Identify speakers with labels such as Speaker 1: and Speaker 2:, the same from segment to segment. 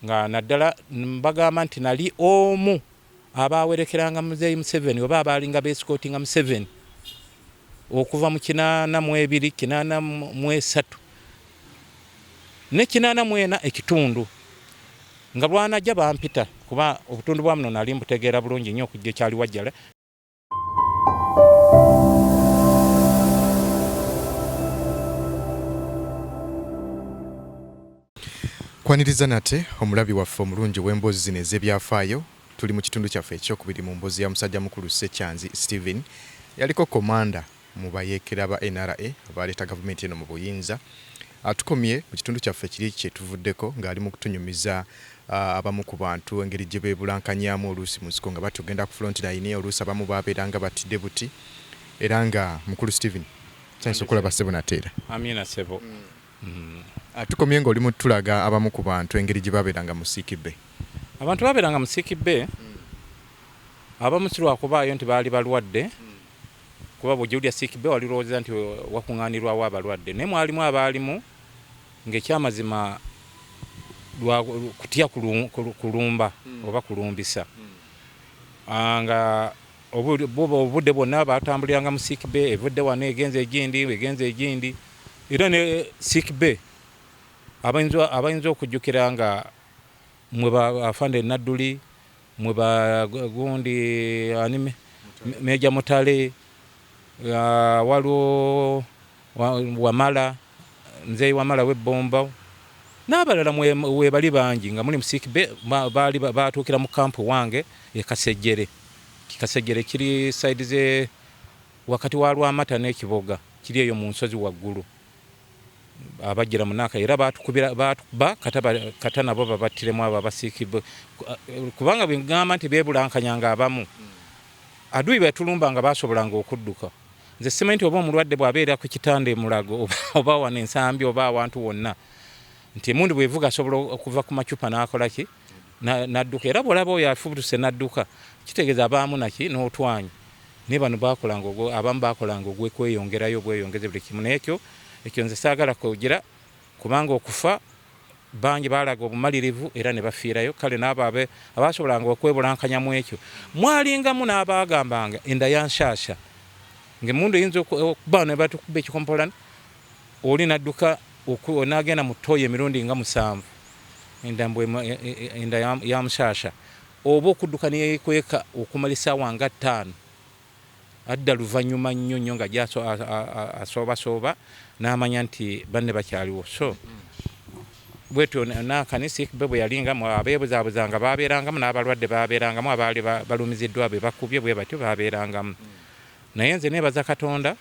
Speaker 1: Nga naddala mbagamba nti nali omu abaawerekeranga Muzeeyi Museveni oba abaalinga beesikootinga Museveni okuva mu 82, 83 ne 84 ekitundu nga lwanajja bampita kuba obutundu bwa muno nali mbutegeera bulungi nnyo okujja ekyali wajjala.
Speaker 2: Kwaniriza nate omulabi waffe omulungi ow'emboozi zino ez'ebyafaayo. Tuli mu kitundu kyaffe ekyokubiri mu mboozi ya musajja mukulu Ssekyanzi Stephen. Yaliko komanda mu bayeekera ba NRA abaaleeta gavumenti eno mu buyinza. Atukomye mu kitundu kyaffe kiri kye tuvuddeko ng'ali mu kutunyumiza abamu ku bantu engeri gye beebulankanyaamu oluusi mu nsiko nga batya okugenda ku front line, oluusi abamu baabeeranga batidde buti era nga mukulu Stephen nsanyuse okulaba ssebo nate era.
Speaker 1: Amiina ssebo.
Speaker 2: Tukomye ng'oli mu tulaga abamu ku bantu engeri gye baabeeranga mu sick bay.
Speaker 1: Abantu baabeeranga mu sick bay abamu si lwakubaayo nti baali balwadde kuba bw'ojja sick bay walirowooza nti wakuŋŋaanirwawo abalwadde naye mwalimu abaalimu ng'ekyamazima lwa kutya kulumba oba kulumbisa nga obudde bwonna batambuliranga mu sick bay evudde wano egenze egindi egenze egindi era ne sick bay abayinza okujjukira nga mwe ba afande Nadduli mwe ba gundi ani Meja Mutale waliwo Wamala Mzeei Wamala w'ebbomba n'abalala webali bangi nga muli mu sick bay baali batuukira mu kampu wange e Kasejjere. Kasejjere kiri side ze wakati wa Lwamata n'ekiboga kiri eyo mu nsozi waggulu. Abajjira munaka era batukubira batukuba kata, kata nabo babattiremu abo abasiikibwe kubanga bwe ngamba nti beebulankanyanga abamu adui betulumba nga basobolanga okudduka. Nze simanyi nti oba omulwadde bw'abeera ku kitanda e Mulago oba wano ensambi oba awantu wonna nti emundu bw'evuga asobola okuva ku macupa n'akola ki n'adduka era bw'olaba oyo afubutuse n'adduka kitegeeza abaamu naki n'otwanyi. Naye bano baakolanga abamu baakolanga ogw'okweyongerayo obweyongezi buli kimu naye ekyo ekyo nze saagala kugira kubanga okufa bangi baalaga obumalirivu era ne bafiirayo kale n'abo abaasobolanga okwebulankanya mu ekyo mwalingamu n'abaagambanga enda ya nshaasha ng'emmundu eyinza okuba ne batukuba ekikompola oli n'adduka n'agenda mu ttooyi emirundi nga musanvu enda mbu enda ya mushaasha oba okudduka ne yeekweka okumala essaawa nga ttaano adda luvannyuma nnyo nnyo nga asoobasooba n'amanya nti banne bakyaliwo so bwetyo nakanisi be bwe yalinga abeebuzaabuzanga baabeerangamu n'abalwadde baabeerangamu abaali balumiziddwa be bakubye bwe batyo baabeerangamu naye nze neebaza Katonda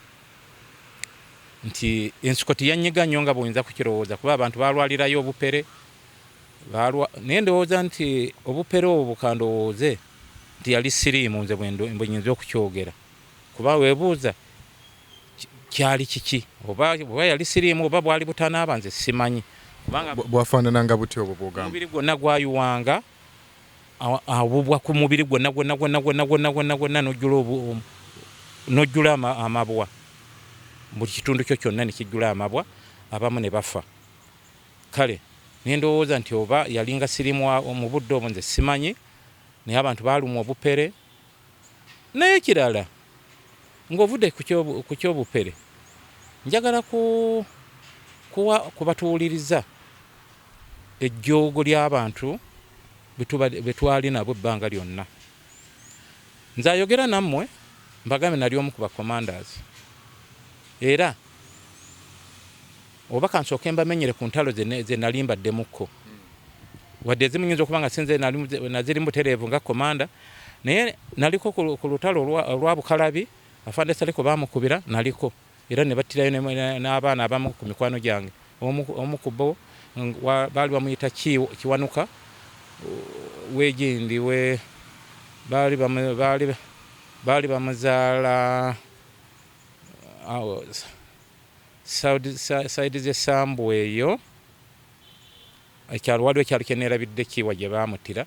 Speaker 1: nti ensiko teyanyiga nnyo nga bw'oyinza kukirowooza kuba abantu baalwalirayo obupere Baalwa naye ndowooza nti obupere obwo kandowooze nti yali siriimu nze bwe nyinza okukyogera kuba weebuuza kyali kiki oba oba yali siriimu oba bwali butanaaba nze simanyi
Speaker 2: kubanga bwafaanananga butya obwo bw'ogamba?
Speaker 1: Omubiri gwonna gwayuwanga obubwa ku mubiri gwonna gwonna gwonna gwonna gwonna gwonna gwonna n'ojjula n'ojjula amabwa buli kitundu kyo kyonna ne kijjula amabwa abamu ne bafa. Kale ne ndowooza nti oba yalinga siriimu mu budde obwo nze simanyi, naye abantu baalumwa obupere. N'ekirala ng'ovudde ku ky'obupere, njagala ku kuwa ku batuwuliriza ejjoogo ly'abantu be twali nabo ebbanga lyonna. Nze ayogera nammwe mbagambye nali omu ku ba commanders era Oba kansooke mbamenyere ku ntalo ze nali mbaddemukko. Wadde ezimu nyinza okuba nga sinze nazirimu butereevu nga komanda, naye naliko ku lutalo olwa Bukalabi, Afande Saliko baamukubira naliko era ne battirayo n'abaana abamu ku mikwano gyange. Omu ku bo baali bamuyita Kiwanuka w'egindi we baali bamuzaala Side z'e Sambu eyo ekyalo waliwo ekyalo kye neerabidde Kiwa gye baamuttira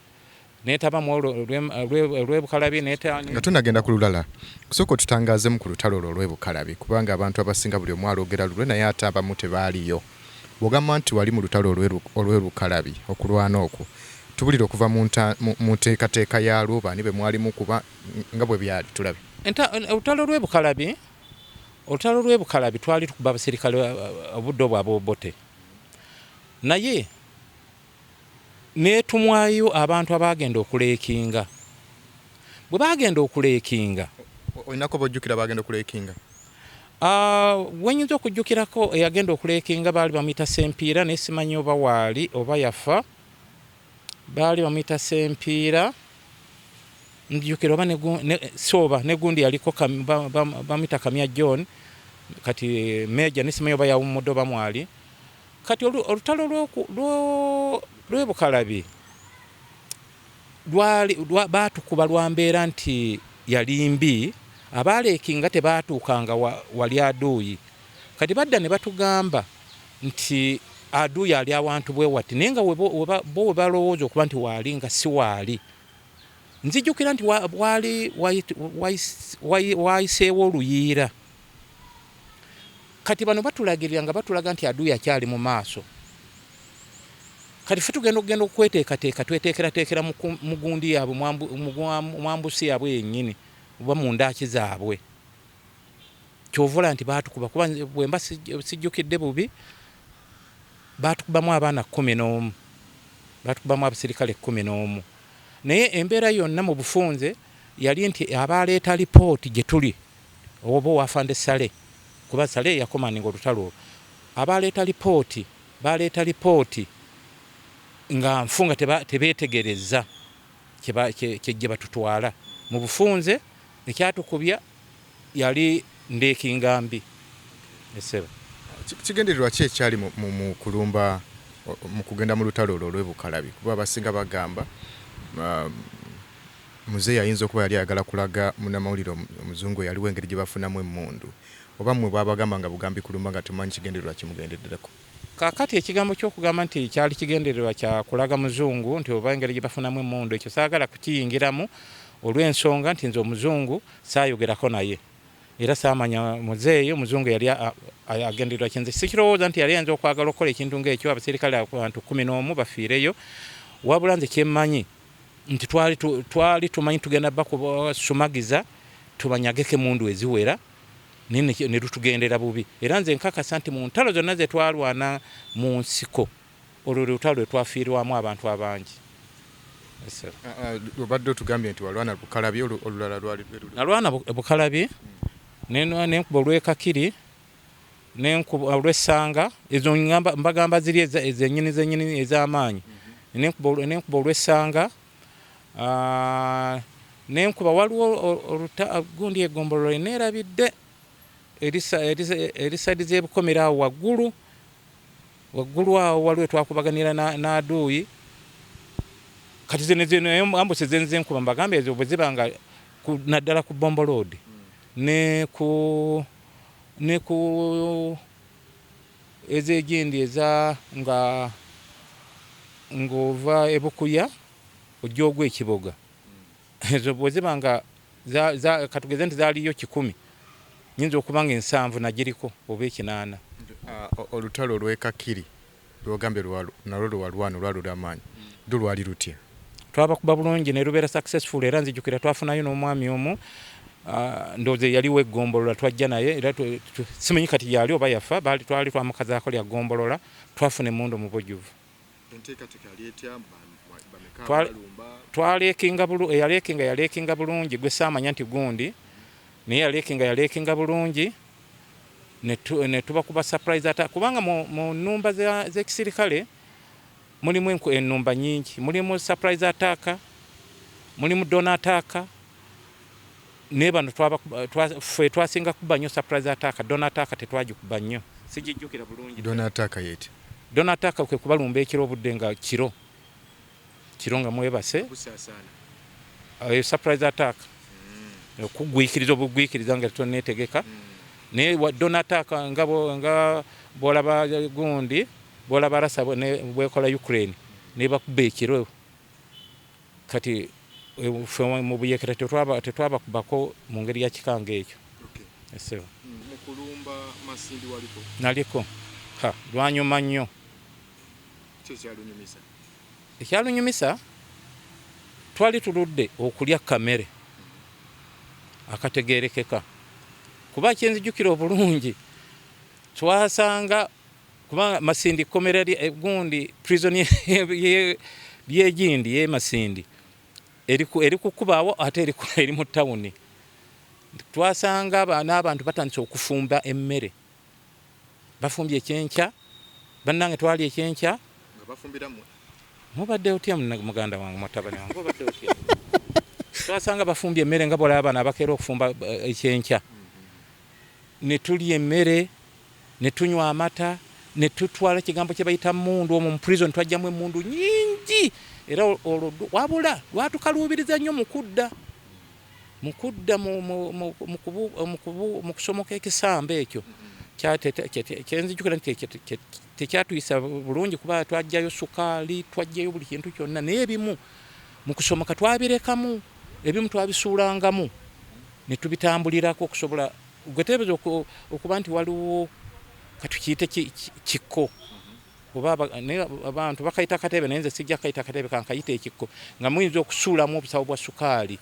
Speaker 1: neetaba mu olwo olw'e Bukalabi.
Speaker 2: Nga tonagenda ku lulala, sooka otutangaazemu ku lutalo olwo olw'e Bukalabi kubanga abantu abasinga buli omu alwogera lulwe naye ate abamu tebaaliyo. Bw'ogamba nti wali mu lutalo olw'e Rukalabi, okulwana okwo tubulire okuva mu nteekateeka yaalwo, baani be mwali mukuba, nga bwe byali, tulabe.
Speaker 1: Olutalo lw'e Bukalabi, olutalo lw'e Bukalabi twali tukuba abaserikale obudde obwo ab'Obote, naye neetumwayo abantu abagenda okuleakinga. Bwe bagenda okuleakinga,
Speaker 2: Olinako bojjukira bagenda okuleakinga?
Speaker 1: Wenyinza okujjukirako eyagenda okuleakinga baali bamuyita Sempiira, naye simanyi oba waali oba yafa. Baali bamuyita Sempiira, njukira oba soba negundi yaliko bamuyita Kamya John, kati meja, naye simanyi oba yawummudde oba mwali. Kati olutalo lw'e Bukalabi lwali baatukuba lwa mbeera nti yali mbi. Abaleakinga tebaatuukanga wali aduuyi. Kati badda ne batugamba nti aduuyi ali awantu bwe wati, naye nga bo we balowooza okuba nti waali nga si waali. Nzijukira nti waali wayiseewo oluyiira. Kati bano batulagirira nga batulaga nti aduuyi akyali mu maaso. Kati ffe tugenda okugenda okweteekateeka, tweteekerateekera mu gundi yaabwe, mu ambush yaabwe yennyini oba mu ndaaki zaabwe. Kyovula nti baatukuba, kuba bwe mba sijjukidde bubi, baatukubamu abaana 11, baatukubamu abasirikale 11. Naye embeera yonna mu bufunze yali nti abaleeta lipooti gye tuli oba owafande Sale, kuba Sale yacommandinga olutalo olwo, abaleeta lipooti baleeta lipooti nga nfu, nga tebeetegereza kyejje batutwala. Mu bufunze ekyatukubya yali ndeakinga mbi, esebo.
Speaker 2: Kigendererwa ki ekyali mu kulumba, mu kugenda mu lutalo olwo olw'e Bukalabi? Kuba abasinga bagamba muzeeyi ayinza okuba yali ayagala kulaga munnamawulire omuzungu eyaliwo engeri gye bafunamu emmundu, oba mmwe bwabagamba nga bugambi kulumba nga temumanyi kigendererwa kimugendererako?
Speaker 1: Kaakati ekigambo ky'okugamba nti kyali kigendererwa kya kulaga muzungu nti oba engeri gye bafunamu emmundu, ekyo saagala kukiyingiramu olw'ensonga nti nze omuzungu saayogerako naye era saamanya muzeeyi omuzungu yali agendererwa ki. Nze sikirowooza nti yali ayinza okwagala okukola ekintu ng'ekyo, abaserikale abantu 11 bafiireyo. Wabula nze kyemmanyi nti twali tumanyi tugenda bakubasumagiza tubanyageko emundu eziwera, naye ne lutugendera bubi. Era nze nkakasa nti mu ntalo zonna ze twalwana mu nsiko, olwo lwe lutalo lwe twafiirwamu abantu abangi.
Speaker 2: Obadde otugambye nti walwana Bukalabi, olulala lwali?
Speaker 1: Nalwana Bukalabi, nenkuba olwekakiri, nenkuba olwessanga. Ezo mbagamba ziri ezenyini zenyini ez'amaanyi. Nenkuba olwessanga, nenkuba waliwo gundi egombolola eneerabidde eri side z'ebukomera awo waggulu waggulu awo waliwo twakubaganira n'aduuyi. Kati zino zino ambush zenze nkuba, mbagambye ezo bwe ziba nga naddala ku Bombo Road ne ku ez'egindi eza nga ng'ova ebukuya ojja ogwa ekiboga, ezo bwe ziba nga katugeze nti zaaliyo 100, nyinza okuba nga 70 nagiriko oba 80.
Speaker 2: Olutalo olw'ekakiri lwogambye nalwo lwewalwana olwali olw'amaanyi, lwo lwali lutya?
Speaker 1: Twabakuba bulungi ne lubeera successful. Era nzijukira twafunayo n'omwami omu, ndowooza eyaliwo eggombolola, twajja naye era simanyi kati yali oba yafa. Baali twali twamukazaako lya ggombolola. Twafuna emmundu mu bujjuvu. Twaleakinga, eyaleakinga yaleakinga bulungi, gwe saamanya nti gundi, naye yaleakinga yaleakinga bulungi ne tubakuba surprise attack, kubanga mu nnumba z'ekisirikale mulimu ennumba nyingi. Mulimu surprise attack, mulimu dawn attack, naye bano ffe twasinga kuba nnyo surprise attack. Dawn attack tetwagikuba nnyo, sigijjukira bulungi.
Speaker 2: Dawn attack yeti?
Speaker 1: Dawn attack kwe kubalumba ekiro, obudde nga kiro kiro nga mwebase. Surprise attack okugwikiriza obugwikiriza nga tonetegeka, naye dawn attack nga bwolaba gundi, bwolaba Russia bwekola Ukraine, nebakuba ekiro. Kati ffe mu buyekera tetwabakubako mu ngeri ya kikanga ekyo.
Speaker 2: Mukulumba Masindi waliko?
Speaker 1: Naliko. Ha, lwanyuma nnyo. Ekyalunyumisa, twali tuludde okulya kamere akategerekeka, kuba kyenzijukira obulungi twasanga, kuba Masindi kkomera gundi prison lyegindi ye Masindi eri kukubaawo, ate eri mu tawuni. Twasanga n'abantu batandise okufumba emmere, bafumbye ekyenkya. Bannange, twali ekyenkya. Mubadde otya, muganda wange, mutabani wange, obadde otya? Twasanga bafumbye emmere nga bolaba abaana abakeera okufumba ekyenkya, ne tulya emmere, ne tunywa amata, ne tutwala ekigambo kye bayita mundu. Omwo mu prison twajjamu emundu nyingi, era olwo wabula lwatukaluubiriza nnyo mu kudda mu kusomoka ekisamba ekyo. Kyenzijukira nti tekyatuyisa bulungi, kuba twajjayo sukaali, twajjayo buli kintu kyonna, naye ebimu mu kusomoka twabirekamu, ebimu twabisuulangamu ne tubitambulirako okusobola gwe teebeza okuba nti waliwo katukiyite kikko, oba naye abantu bakayita katebe, naye nze sijja kayita katebe, kankayita ekikko, nga muyinza okusuulamu obusawo bwa sukaali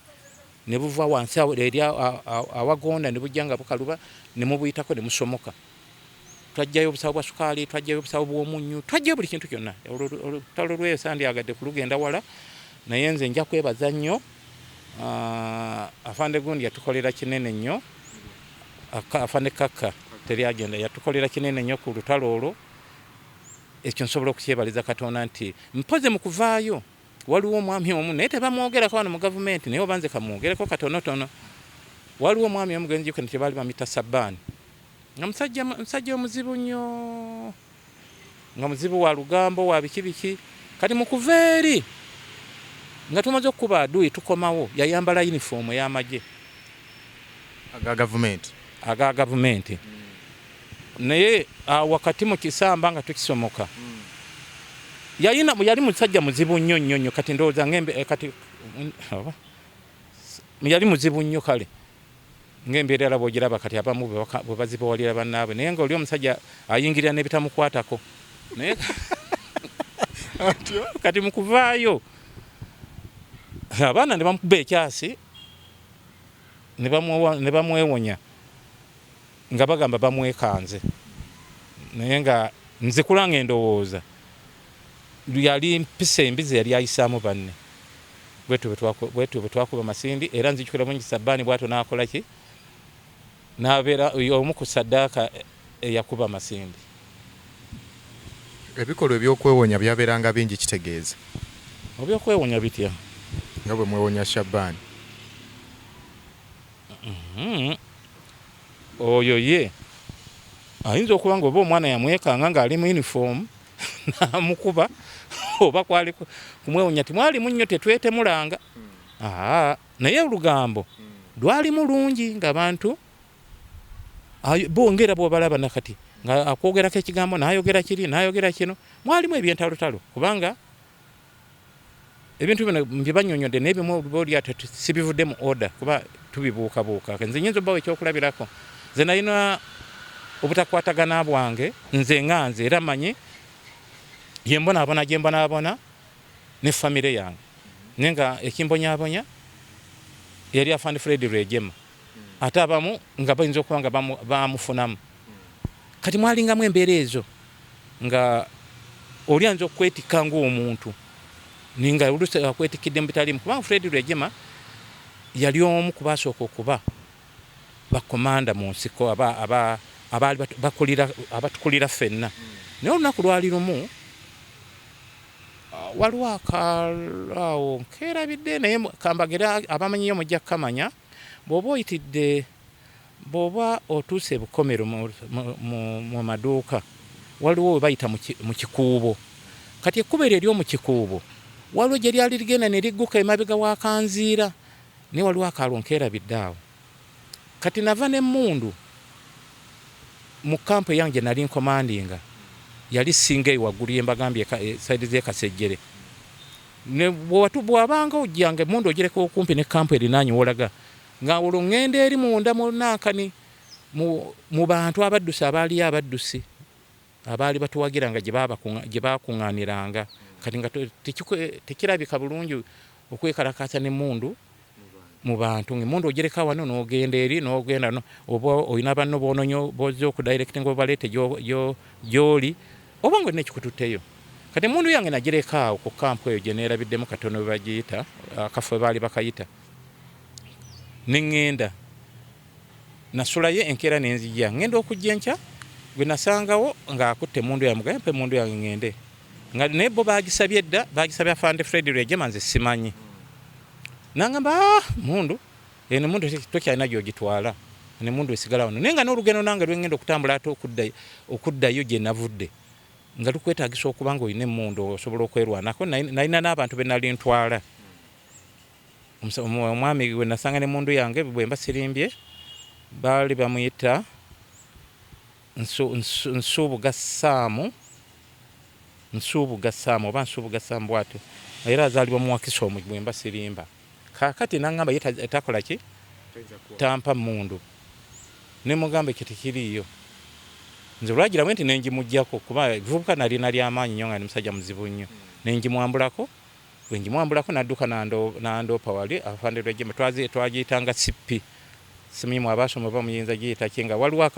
Speaker 1: ne buva wansi eri awagonda ne bujja nga bukaluba ne mubuyitako ne musomoka. Twajjayo obusawo bwa sukaali, twajjayo obusawo bw'omunnyu, twajjayo buli kintu kyonna. Olutalo lweyo sandyagadde kulugenda wala, naye nze nja kwebaza nnyo afande gundi, yatukolera kinene nnyo. Afande Kakka teryagenda, yatukolera kinene nnyo ku lutalo olwo. Ekyo nsobola okukyebaliza Katonda nti mpoze mu kuvaayo. Waliwo omwami omu, naye tebamwogerako wano mu gavumenti, naye oba nze kamwogereko katonotono. Waliwo omwami omu gwenjukira nti baali bamita Sabbaani, nga musajja omuzibu nnyo, nga muzibu wa lugambo, wa biki biki. Kati mu kuva eri nga tumaze okukuba aduyi, tukomawo, yayambala yunifoomu ey'amagye
Speaker 2: aga gavumenti.
Speaker 1: Aga gavumenti. Naye wakati mu kisamba nga tukisomoka, yalina yali musajja muzibu nnyo nnyo nnyo. Kati ndowooza ngembe kati oba, yali muzibu nnyo. Kale ng'embeera era bwogiraba kati, abamu bwe bazibawalira bannaabwe, naye nga oli omusajja ayingirira n'ebitamukwatako. Naye kati mu kuvaayo abaana ne bamukuba ekyasi ne bamwewonya nga bagamba bamwekanze, naye nga nzikula nga endowooza yali mpisa embi ze yali ayisaamu banne. Bwetyo bwe twakuba Masindi. Era nzijukira bulungi Sabbaani bwatyo n'akola ki, n'abeera omu ku saddaaka eyakuba Masindi.
Speaker 2: Ebikolwa ebyokwewonya byabeeranga bingi, kitegeeza?
Speaker 1: Obyokwewonya bitya?
Speaker 2: Nga bwe mwewonya Shabaani.
Speaker 1: Oyo ye ayinza okuba nga oba omwana yamwekanga ng'ali mu uniform n'amukuba, oba kwali kumwewonya. Timwalimu nnyo, tetwetemulanga. Aa, naye olugambo lwalimu lungi ng'abantu bo ng'era bw'obalaba nakati nga akwogerako ekigambo n'ayogera kiri n'ayogera kino. Mwalimu ebyentalotalo, kubanga ebintu bino mbibanyonyodde, naye bimu oli ate sibivudde mu order, kuba tubibuukabuuka. Nze nyinza obbawo ekyokulabirako. Nze nalina obutakwatagana bwange, nze nga nze, era manyi yembonaabona gye mbonaabona ne famire yange, naye nga ekimbonyaabonya yali afande Fred Rwejema, ate abamu nga bayinza okuba nga bamufunamu. Kati mwalingamu embeera ezo nga oli ayinza okukwetikka ng'omuntu, naye nga oluusi akwetikidde mu bitaliimu, kubanga Fred Rwejema yali omu ku baasooka okuba bakomanda mu nsiko, abaali abatukulira ffenna. Naye olunaku lwali lumu, waliwo akalaawo nkeerabidde, naye kambagere abamanyiyo mujja kukamanya. Bw'oba oyitidde, bw'oba otuuse ebukomero mu maduuka, waliwo we bayita mu kikuubo. Kati ekkubo eryo ery'omu kikuubo, waliwo gye lyali ligenda ne ligguka emabega wa Kanziira, naye waliwo akaalo nkeerabidde awo. Kati nava n'emmundu mu kampu eyange gye nali nkomandinga, yali singa eyo waggulu yembagambye side z'e Kasejjere. Bw'wabanga ojjanga emmundu ogireka okumpi ne kampu erinaanye wolaga, nga olwo ŋŋenda eri munda mu nankani mu bantu abaddusi abaaliyo, abaddusi. Abaali batuwagira nga gye bakuŋŋaaniranga. Kati nga tekirabika bulungi okwekalakaasa n'emmundu mu bantu, ng'emmundu ogireka wano n'ogenda eri n'ogenda no, oba olina banno b'ononyo b'ozze okudirectinga obaleete gy'oli oba ng'olina ekikututteyo. Kati emmundu yange nagireka awo ku kampu eyo gye neerabiddemu katono bwe bagiyita, akafo we baali bakayita, ne ŋŋenda. Nasulayo enkeera ne nzija. Ŋŋenda okujja enkya gwe nasangawo ng'akutte emmundu yange, mugambe mpa emmundu yange ŋŋende. Nga naye bo baagisabye dda, baagisabye Afande Fred Rwegyema nze simanyi. Nangamba, ah, mundu eno mundu tokyalina gy'ogitwala, eno mundu esigala wano. Naye nga n'olugendo nange lwe ŋŋenda okutambula ate okuddayo gye navudde nga lukwetaagisa okuba ng'olina emmundu osobola okwerwanako. Nalina n'abantu be nali ntwala. Omwami gwe nasanga n'emmundu yange bwe mba sirimbye baali bamuyita Nsubuga Ssaamu, Nsubuga Ssaamu oba Nsubuga Ssaamu bw'atyo, era azaalibwa mu Wakiso omwo bwe mba sirimba. Kaakati n'aŋŋamba ye takola ki? Tampa mmundu. Ne mmugamba ekyo tekiriiyo. Nze olwagira bwe nti ne ngimuggyako kuba evvubuka nalina lya maanyi nnyo nga ndi musajja muzibu nnyo. Ne ngimwambulako, bwe ngimwambulako n'adduka n'andoopa wali Afande Rwegyema twagiyitanga CP. Simanyi mwe abaasoma oba muyinza giyita ki, nga waliwo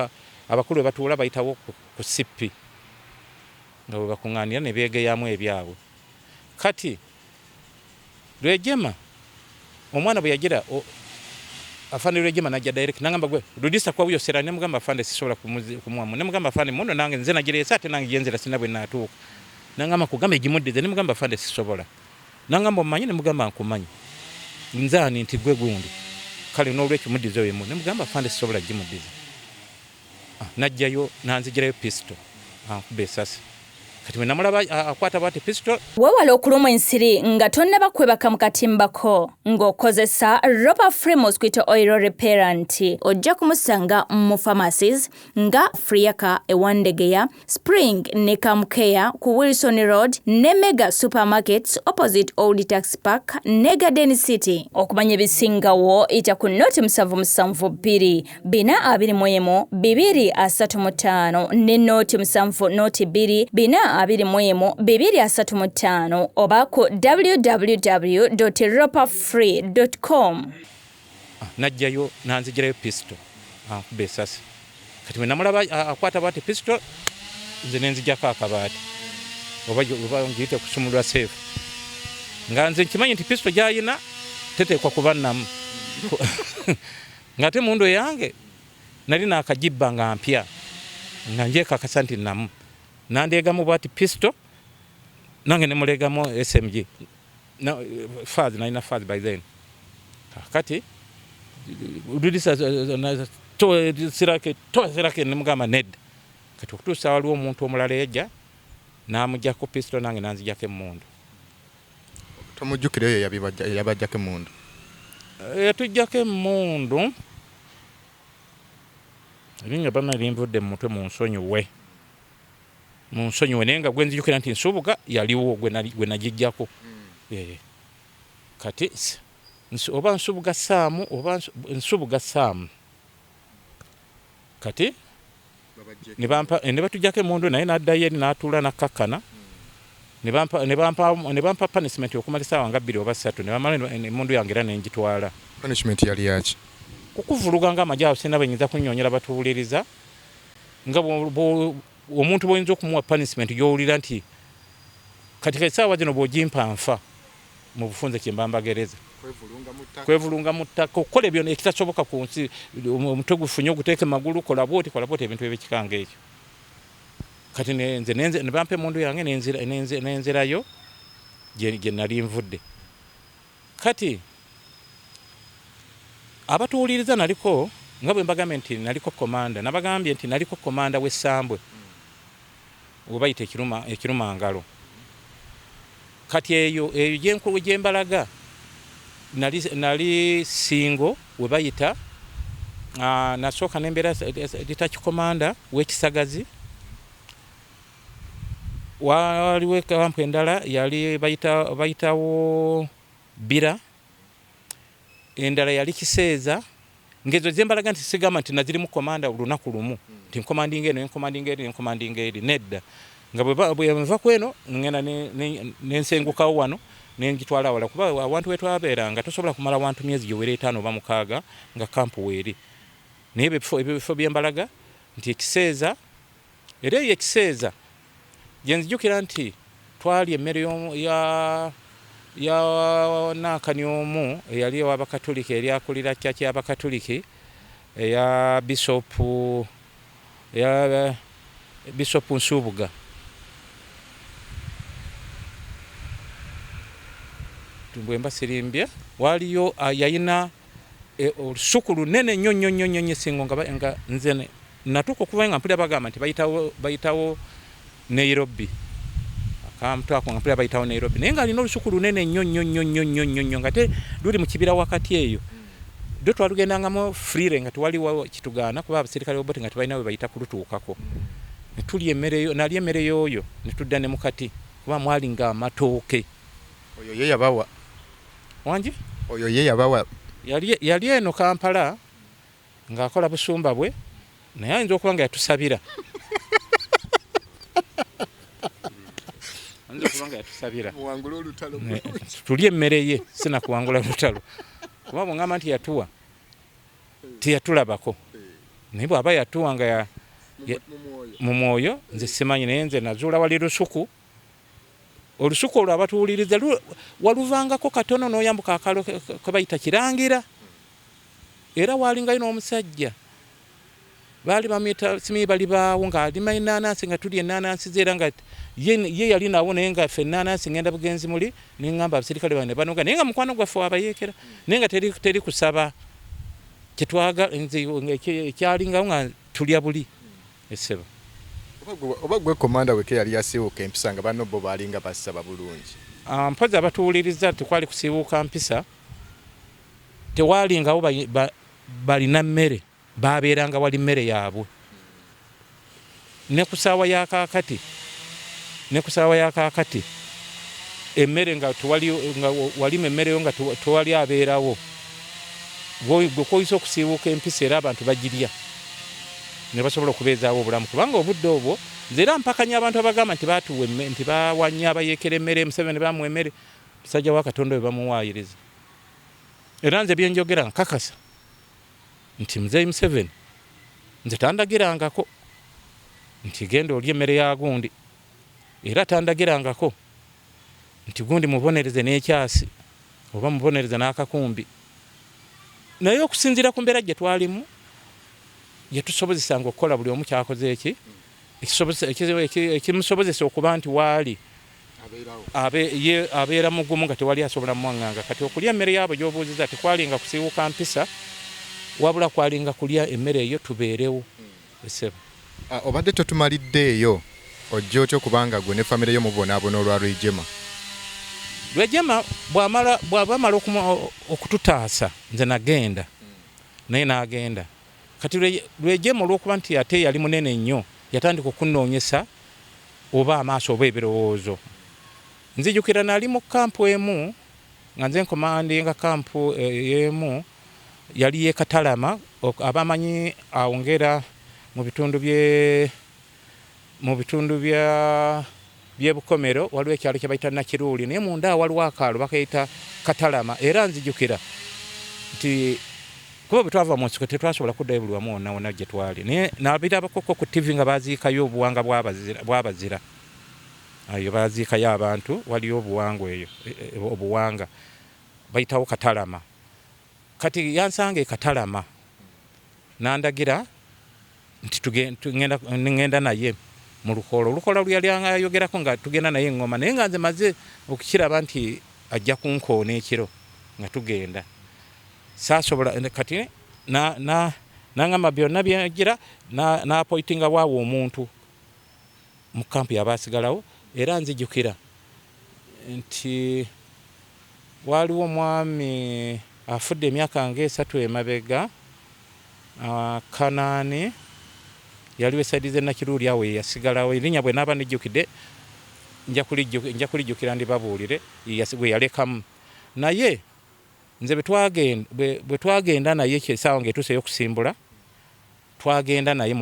Speaker 1: abakulu we batuula bayitawo ku CP nga we bakuŋŋaanira ne beegeyaamu ebyabwe. Kati Rwegyema omwana bwe yagira Afande Rwegyema n'ajja direct n'angamba gwe rudisa kwa wuyo sera, ne mugamba Afande sisobola kumuwa, ne mugamba Afande muno nange nze nagireese ate nange gye nzira sirina bwe naatuuka. N'angamba nkugamba egimuddize, ne mugamba Afande sisobola. N'angamba ommanyi? Ne mugamba nkumanyi. Nze ani? Nti gwe gundi. Kale n'olwekyo muddize oyo emu. Ne mugamba Afande sisobola gimuddiza. N'ajjayo n'anzigirayo pisito ankuba esasi. Kati bwe namulaba akwata bw'ati pisito.
Speaker 3: Weewale okulumwa ensiri nga tonnaba kwebaka mu katimba ko ng'okozesa Ropa Free Mosquito Oil Repellent. Ojja kumusanga mu pharmacies nga Friaka e Wandegeya, Spring ne Kamkeya ku Wilson Road ne Mega Supermarkets opposite Old Tax Park ne Garden City. Okumanya ebisingawo yita ku noti 772 421 235 ne noti 7 noti 2 421 235 oba ku www.ropafree.com.
Speaker 1: Najjayo nanzigirayo pisito ankuba esasi. Kati bwe namulaba akwata bwati pisito nze nenzijako akabaati oba ngiyite kusumulula seefu, nga nze nkimanyi nti pisito gyayina teteekwa kuba nnamu, ng'ate mundu eyange nali naakagibba nga mpya nga ngyekakasa nti nnamu. Nandeegamu bwati pisito nange ne muleegamu SMG. Faz nalina faz by then. Kati rudisa sirake to sirake ne mugamba nedda. Kati okutuusa waliwo omuntu omulala eyajja n'amuggyako pisito nange n'anzigyako emmundu.
Speaker 2: Tomujjukira oyo eyabaggyako emmundu?
Speaker 1: Yatuggyako emmundu erinnya bana linvudde mu mutwe, munsonyiwe. Munsonyiwe, naye nga gwe nzijukira nti Nsubuga yaliwo gwe nagiggyako. Kati oba Nsubuga Ssaamu oba Nsubuga Ssaamu. Kati ne batuggyako emmundu naye n'addayo eri n'atuula n'akkakkana. Ne bampa punishment okumala essaawa nga 2 oba 3, ne bamala emmundu yange era ne ngitwala.
Speaker 2: Punishment yali yaki?
Speaker 1: Kukuvuluga ng'amagye awo sirina bwe nnyinza kunnyonnyola batuwuliriza, nga omuntu bw'oyinza okumuwa punishment gy'owulira nti kati essaawa zino bw'ogimpa nfa mu bufunze kye mba mbagereza. Kwevulunga mu ttaka, okukola ebyo ekitasoboka ku nsi, omutwe gufunye oguteeke magulu, kola bw'oti, kola bw'oti, ebintu eby'ekika ng'ekyo. Kati nze ne bampa emmundu yange nenzirayo gye nali nvudde. Kati abatuwuliriza naliko nga bwe mbagambye nti naliko komanda, nabagambye nti naliko komanda w'essambwe we bayita ekirumangalo. Kati eyo gye mbalaga nali Ssingo we bayita, nasooka ne mbeera detach commander w'Ekisagazi. Waliwo ekampu endala yali bayitawo Bbira, endala yali Kiseeza, Ngezo zembalaga nti sigamba nti nazirimu komanda olunaku lumu nti nkomandinga eno, nkomandinga eri, nkomandinga eri, nedda. Nga bwe nva ku eno ngenda nensengukawo wano nengitwala awala, kuba awantu wetwabeeranga tosobola kumala wantu myezi giwera 5 oba 6 nga kampu weeri. Naye ebyo ebifo byembalaga nti ekiseeza, era eyo ekiseeza gyenzijukira nti twali emmere ya nankani omu eyali ew'Abakatuliki, eyali akulira church y'Abakatuliki eya bisopu, eya Bisopu Nsubuga. Bwemba sirimbye, waliyo yayina olusuku lunene nnyo nnyo nnyo nnyo singo nga nze natuuka okuva nga mpulira bagamba nti bayitawo Nairobi, akantu ako nga mpulira bayitawo Nairobi, naye ng'alina olusuku lunene nnyo nnyo nnyo nnyo nnyo nnyo nnyo, nga te luli mu kibira wakati. Eyo lwo twalugendangamu freely nga tewaliwo kitugaana, kuba abasirikale b'Obote nga tebalina we bayita kulutuukako. Ne tulya emmere yo, nalya emmere y'oyo ne tudda ne mukati, kuba mwali nga amatooke.
Speaker 2: Oyo ye yabawa?
Speaker 1: Wangi?
Speaker 2: Oyo ye yabawa?
Speaker 1: Yali eno Kampala ng'akola busumba bwe, naye ayinza okuba nga yatusabira, ayinza okuba nga yatusabira
Speaker 2: muwangule olutalo.
Speaker 1: Tulye emmere ye, sinakuwangula lutalo, kuba bwengamba nti yatuwa, teyatulabako, naye bw'aba yatuwa nga mu mwoyo nze simanyi. Naye nze nazuula wali lusuku, olusuku olwo abatuwuliriza waluvangako katono n'oyambuka akalo ke bayita Kirangira, era waalingayo n'omusajja baali bamuyita simanyi bali baawo, ng'alima ennaanansi, nga tulya ennaanansi ze, era nga ye yali nawo, naye nga ffe ennaanansi ngenda bugenzi muli neŋŋamba abasirikale bange ne banoga, naye nga mukwano gwaffe wabayeekera, naye nga teri kusaba kyetwaga. Nze ekyalingawo nga tulya buli essebo.
Speaker 2: Oba gwe komanda weke yali yasiiwuuka empisa nga banno bo baalinga basaba bulungi?
Speaker 1: Mpozi abatuwuliriza, tekwali kusiiwuuka mpisa, tewalingawo balina mmere, babeeranga wali mmere yaabwe. Ne ku saawa ya kaakati, ne ku saawa ya kaakati emmere nga tewali, nga walima emmere yo nga tewali abeerawo, gwe kwoyisa okusiiwuuka empisa, era abantu bagirya ne basobola okubeezaawo obulamu, kubanga obudde obwo nze era mpakanya abantu abagamba nti batuwa nti bawanya abayeekera emmere, Museveni bamuwa emmere. Musajja wa Katonda oyo bamuwaayiriza, era nze byenjogera nkakasa nti Muzeeyi Museveni nze tandagirangako nti genda olye emmere ya gundi, era tandagirangako nti gundi mubonereze n'ekyasi oba mubonereze n'akakumbi. Naye okusinziira ku mbeera gye twalimu, yatusobozesanga okukola buli omu kyakoze eki ekimusobozesa okuba nti waali ye abeera mugumu nga tewali asobola mwaŋŋanga. Kati okulya emmere yaabwe gy'obuuziza tekwalinga kusiiwuuka mpisa, wabula kwalinga kulya emmere eyo tubeerewo, esebo.
Speaker 2: Obadde totumaliddeeyo, ojja otya okubanga gwe ne famire yo mubonaabona olwa Rwigema?
Speaker 1: Rwigema bw'abamala okututaasa, nze nagenda naye n'agenda. Kati Rwigema olw'okuba nti ate yali munene nnyo, yatandika okunoonyesa oba amaaso oba ebirowoozo. Nzijukira nali mu kampu emu nga nze nkomandinga kampu emu yali ye Katalama. Abamanyi awo ngera mu bitundu bye mu bitundu bya byebukomero waliwo ekyalo kye bayita Nakiruuli, naye munda waliwo akaalo bakayita Katalama. Era nzijukira nti kuba bwe twava mu nsiko tetwasobola kuddayo buli wamu wonna wonna gye twali, naye nabirabakoko ku TV nga baziikayo obuwanga bw'abazira eyo, baziikayo abantu, waliyo obuwangwa eyo, obuwanga bayitawo Katalama. Kati yansanga e Katalama nandagira nti ngenda naye mu lukoola, olukoola lwe yali ayogerako nga tugenda naye eŋŋoma, naye nga nze maze okukiraba nti ajja kunkoona ekiro nga tugenda, saasobola. Kati nangamba byonna byegira n'apointinga waawo omuntu mu kampu yaba asigalawo. Era nzijukira nti waaliwo omwami afudde emyaka nga 3 emabega, Kanaani, yaliwo e side z'e Nakiruuli awo, yeyasigalawo. Erinnya bwe naaba nejjukidde nja kulijjukira ndibabuulire, gwe yalekamu. Naye Nze bwe twagenda naye essaawa ng'etuuse ey'okusimbula, twagenda naye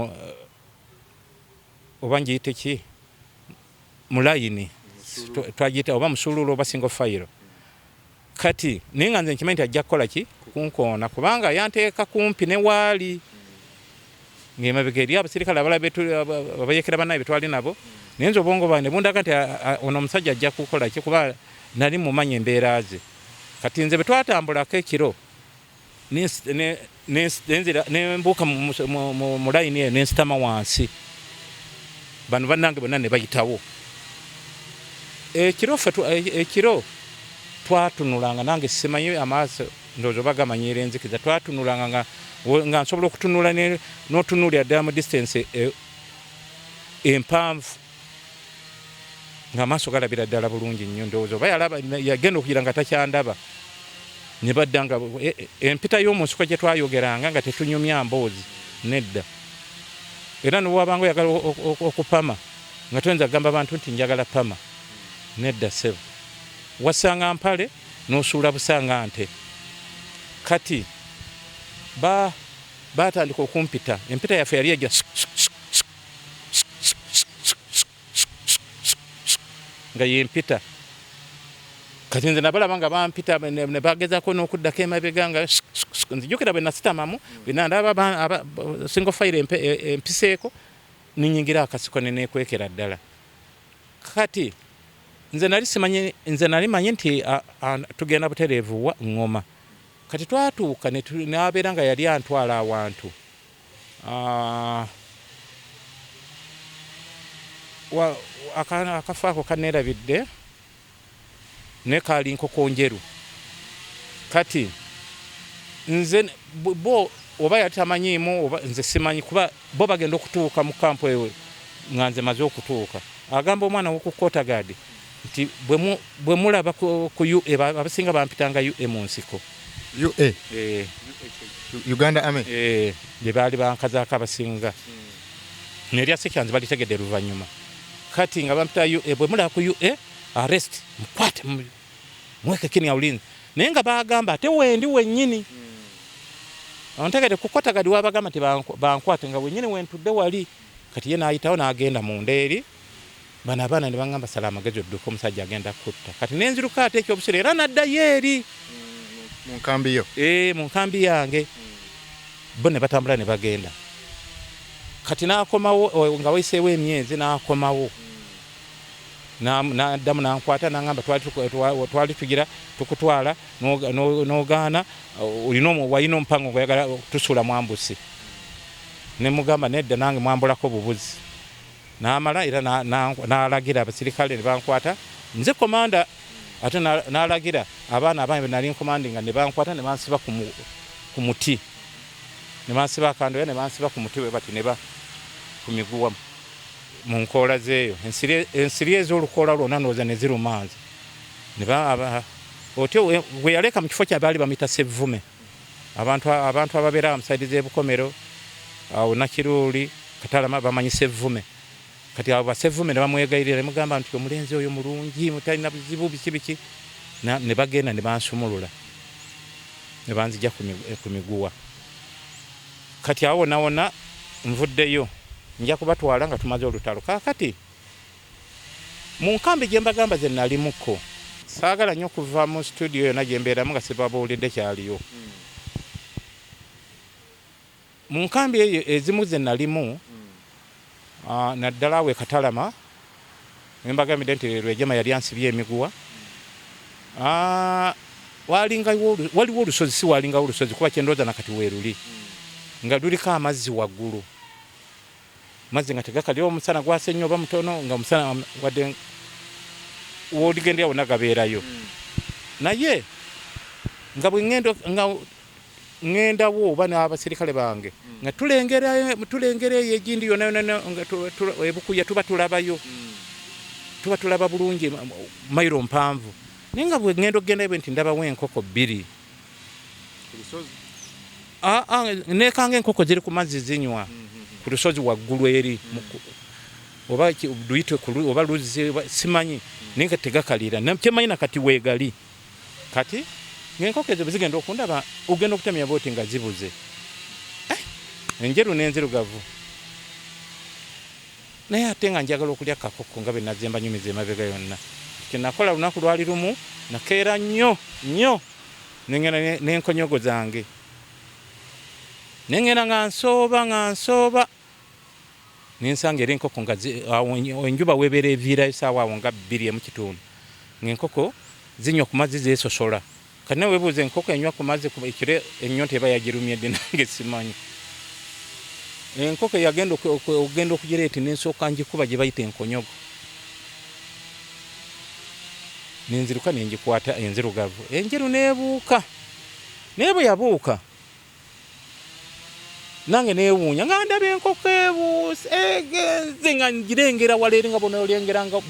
Speaker 1: oba ngiyite ki, mu layini twagiyita oba musululu oba single file. Kati naye nga nze nkimanyi nti ajja kukola ki, kunkoona, kubanga yanteeka kumpi ne waali ng'emabega eri abasirikale abalala abayekera bannaye be twali nabo. Naye nze obwongo bwange ne bundaga nti ono omusajja ajja kukola ki, kuba nali mumanyi embeera ze. Kati nze bwe twatambulako ekiro nembuuka mu layini eyo nensitama wansi, bano bannange bonna ne bayitawo. Ekiro ffe ekiro twatunulanga, nange simanyi amaaso ndowooza oba gamanyiira enzikiza, twatunulanga nga nsobola okutunula n'otunuulira ddala mu distance empanvu ng'amaaso galabira ddala bulungi nnyo. Ndowooza oba yalaba yagenda okugira nga takyandaba, ne badda nga empita y'omu nsiko gye twayogeranga nga tetunyumya mboozi nedda. Era ne bw'obanga oyagala okupama nga toyinza kugamba bantu nti njagala pama, nedda ssebo, wasanga mpale n'osuula busa nga nte. Kati baatandika okumpita, empita yaffe yali ejja nga yempita. Kati nze nabalaba nga bampita ne bagezaako n'okuddako emabega nga nzijukira bwe nasitamamu bwe nandaba single file empiseeko ninyingira akasiko ne neekwekera ddala. Kati nze nali simanyi, nze nali manyi nti tugenda butereevu wa Ngoma. Kati twatuuka n'abeera nga yali antwala awantu akafo ako kaneerabidde, naye kaali nkoko njeru. Kati nze bo oba yali tamanyiimu oba nze simanyi, kuba bo bagenda okutuuka mu kampu eyo nga nze maze okutuuka. Agamba omwana w'oku Kotagadi nti bwe mulaba ku UA, abasinga bampitanga UA mu nsiko.
Speaker 2: UA? Uganda Army?
Speaker 1: Gye baali bankazaako abasinga. Nerya Ssekyanzi balitegedde luvannyuma. Kati nga bampita UA, bwe mulaba ku UA, arrest, mukwate, muweke kini ulinzi. Naye nga bagamba ate wendi wennyini. Ontegedde ku Kotagadi wabagamba nti bankwate nga wennyini wentudde wali. Kati ye n'ayitawo n'agenda munda eri. Bano abaana ne baŋŋamba sala amagezi odduke omusajja agenda kutta. Kati ne nziruka ate ekyobusiru era n'addayo eri.
Speaker 2: Mu nkambi yo?
Speaker 1: Mu nkambi yange. Bo ne batambula ne bagenda. Kati n'akomawo nga wayiseewo emyezi n'akomawo. N'addamu n'ankwata n'aŋŋamba twali tugira tukutwala n'ogaana, walina omupango ng'oyagala tusuula mwambusi. Ne mugamba nedda nange mwambulako bubuzi. N'amala era n'alagira abasirikale ne bankwata nze komanda, ate n'alagira abaana abange be nali nkomandinga ne bankwata ne bansiba ku muti, ne bansiba akandoya ne bansiba ku muti bwe bati ne ba ku miguwa mu nkoola z'eyo ensiri ez'olukoola lwonna ndowooza ne ziruma nze. Otyo gwe yaleka mu kifo kya baali bamuyita Ssevvume. Abantu ababeera mu sayidi z'e Bukomero awo Nakiruuli Katalama bamanyi Ssevvume. Kati abo Bassevvume ne bamwegayirira ne mugamba nti omulenzi oyo mulungi talina buzibu biki biki, ne bagenda ne bansumulula ne banzigya ku miguwa. Kati awo wonna wonna nvuddeyo nja kubatwala nga tumaze olutalo. Kaakati mu nkambi gye mbagamba ze nalimuko, saagala nnyo kuva mu situdiyo yonna gye mbeeramu nga sibabuulidde kyaliyo. Mu nkambi eyo ezimu ze nalimu, naddala awo e Katalama, we mbagambidde nti Rwegyema yali ansibye emiguwa, waliwo olusozi, si waalingawo olusozi kuba kye ndowooza na kati weeruli, nga luliko amazzi waggulu. Mazzi nga tegakalira, omusana gwase nnyo oba mutono, nga omusana wadde w'oligendera wonna gabeerayo. Naye nga bwe ŋŋenda nga ŋŋendawo oba n'abaserikale bange nga tulengera eyo egindi yonna yonna nga ebukuya tuba tulabayo, tuba tulaba bulungi mayiro mpanvu. Naye nga bwe ŋŋenda okugendayo bwe nti ndabawo enkoko bbiri. Neekanga enkoko ziri ku mazzi zinywa ku lusozi waggulu eri, oba luyite oba luzzi simanyi, naye nga tegakalira. Kyemanyi na kati weegali. Kati Ng'enkoko ezo bwe zigenda okundaba ogenda okutemya bwoti nga zibuze. Eh, enjeru n'enzirugavu. Naye ate nga njagala okulya kakoko nga bwe nazze mbanyumiza emabega yonna. Kye nakola lunaku lwali lumu nakeera nnyo nnyo ne ngenda n'enkonyogo zange. Ne ngenda nga nsooba nga nsooba ne nsanga era enkoko nga awo enjuba weebeera eviirayo saawa awo nga 2:15 ng'enkoko zinywa ku mazzi zeesosola. Kati nawe webuuza enkoko enywa ku mazzi ekiro ennyonta eba yagirumye ddi nange simanyi. Enkoko eyagenda okugenda okugireeta ne nsooka ngikuba gye bayita enkonyogo. Ne nziruka ne ngikwata enzirugavu enjeru n'ebuuka. Naye bwe yabuuka nange neewuunya nga ndaba enkoko ebuuse egenze nga ngirengera wala eri nga bw'onoolengera nga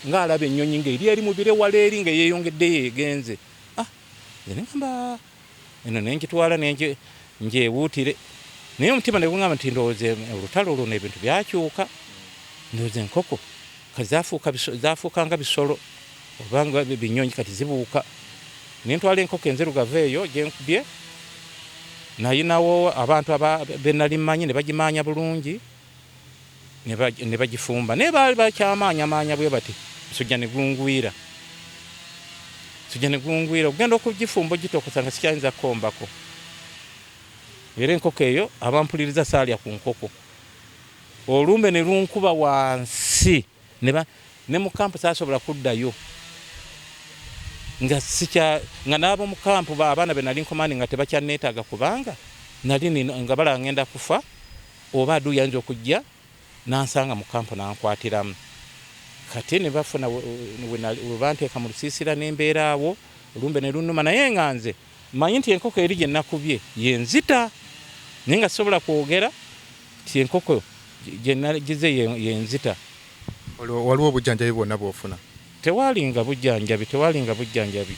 Speaker 1: ng'alaba ennyonyi ng'eri eri mu bire wala eri nga yeeyongeddeyo egenze. Ah, nze ne ŋŋamba eno ne ngitwala ne ngyewuutire naye omutima ne guŋŋamba nti ndowooza olutalo luno ebintu byakyuka ndowooza enkoko kati zafuuka zafuuka nga bisolo oba nga binyonyi kati zibuuka. Ne ntwala enkoko enzirugavu eyo gye nkubye nayinawo abantu be nali mmanyi ne bagimaanya bulungi ne bagifumba naye baali bakyamaanyamaanya bwe bati musujja ne gungwira musujja ne gungwira okugenda okugifumba ogitokosa nga sikyayinza kukombako era enkoko eyo abampuliriza saalya ku nkoko olumbe ne lunkuba wansi ne mu kampu saasobola kuddayo nga sikya nga n'ab'omu kampu abaana be nali nkomandi nga tebakyanneetaaga kubanga nali nga balaba ngenda kufa oba adui ayinza okujja n'ansanga mu kampu n'ankwatiramu. Kati ne bafuna we banteeka mu lusiisira ne mbeera awo olumbe ne lunnuma naye nga nze mmanyi nti enkoko eri gye nakubye y'enzita naye nga sisobola kwogera nti enkoko gye nagize y'enzita.
Speaker 2: Olwo waliwo obujjanjabi bwonna bw'ofuna?
Speaker 1: Tewalinga bujjanjabi, tewalinga bujjanjabi,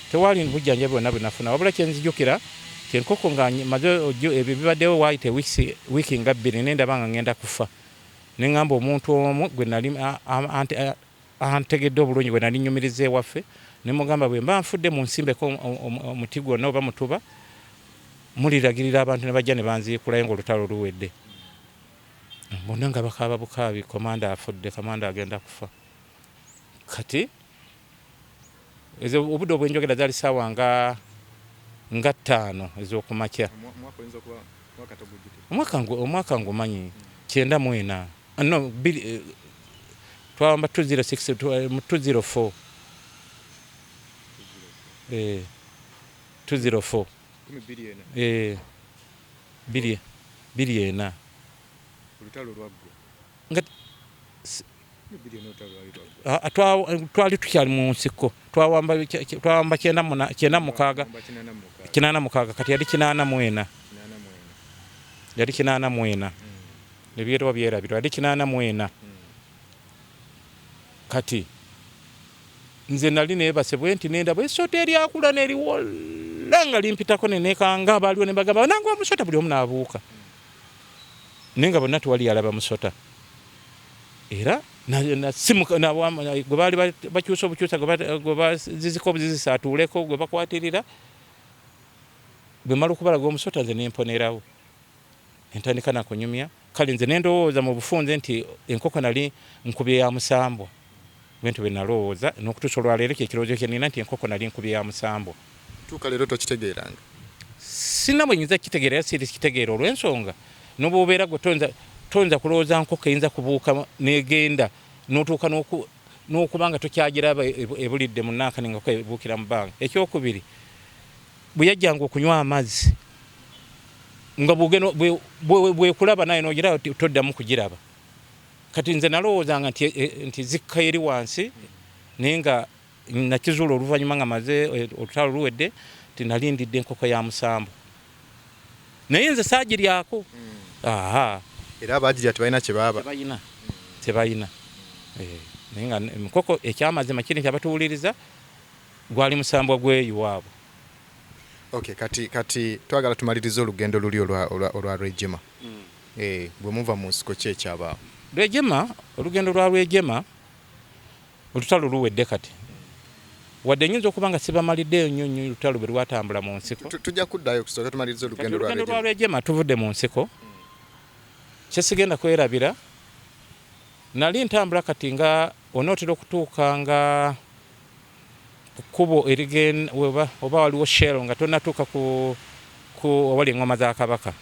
Speaker 1: tewali bujjanjabi bwonna bwe nafuna wabula kye nzijukira nti enkoko nga maze ebyo bibaddewo waayita wiiki nga bbiri ne ndaba nga ngenda kufa ne ŋŋamba omuntu omu gwe nali antegedde obulungi gwe nali nnyumiriza ewaffe ne mugamba bwe mba nfudde munsimbeko omuti gwonna oba mutuba muliragirira abantu ne bajja ne banziikulayo ng'olutalo luwedde. Bonna nga bakaaba bukaabi komanda afudde, kamanda agenda kufa. Kati ezo obudde obwenjogera zaali ssaawa nga nga ttaano ez'okumakya. Omwaka ngumanyi 94 no bbiri twawamba 206 mu 204 204 24. Nga twali tukyali mu nsiko twawamba 96 86 kati yali 84 yali 84 ebyetwa byerabirwa yali 84. Kati nze nali neebase bwe nti nendaba essota eryakula neliwola nga limpitako nenekanga abaaliwo ne bagamba nange omusota buli omu n'abuuka naye nga bonna tewali yalaba musota. Era gwe baali bakyusa obukyusa gwe bazizika obuzizisa atuuleko gwe bakwatirira bwe mala okubalaga omusota nze nemponerawo entandika nakunyumya. Kale nze nendowooza mu bufunze nti enkoko nali nkubye ya musambwa bwentyo bwe nalowooza n'okutuusa olwaleero kyekirowoozo kye nina nti enkoko nali nkubye ya musambwa.
Speaker 2: Tuuka leero tokitegeeranga?
Speaker 1: Sina bwe nyinza kukitegeera era siri kitegeera olw'ensonga n'obwobeera gwe toyinza kulowooza nkoko eyinza kubuuka n'egenda n'otuuka n'okuba nga tokyagiraba ebulidde mu nankani nga ebuukira mu bbanga. Ekyokubiri bwe yajjanga okunywa amazzi nga bwekulaba naye n'ogiraba toddamu kugiraba. Kati nze nalowoozanga nti zikka eri wansi naye nga nakizuula oluvannyuma nga maze olutalo luwedde nti nali ndidde enkoko ya musambu naye nze saagiryako. Aha.
Speaker 2: Era abaagirya tebalina kye baaba?
Speaker 1: Tebalina. Naye nga enkoko ekyamazima kiri nti abatuwuliriza gwali musambwa gweyiwaabwe.
Speaker 2: Okay, kati twagala tumalirize olugendo luli olwa Rwejema. Bwe muva mu nsiko ki ekyabaawo?
Speaker 1: Rwejema, olugendo lwa Rwejema olutalo luwedde kati. Wadde nyinza okuba nga sibamaliddeyo nnyo nnyo lutalo bwe lwatambula mu nsiko.
Speaker 2: Tujja kuddayo kusooka tumalirize olugendo
Speaker 1: lwa Rwejema. Lwa Rwejema tuvudde mu nsiko. Kye sigenda kwerabira, nali ntambula kati nga onootera okutuuka nga ku kkubo erigenda oba waliwo Shell nga tonnatuuka ku ku awali engoma za Kabaka.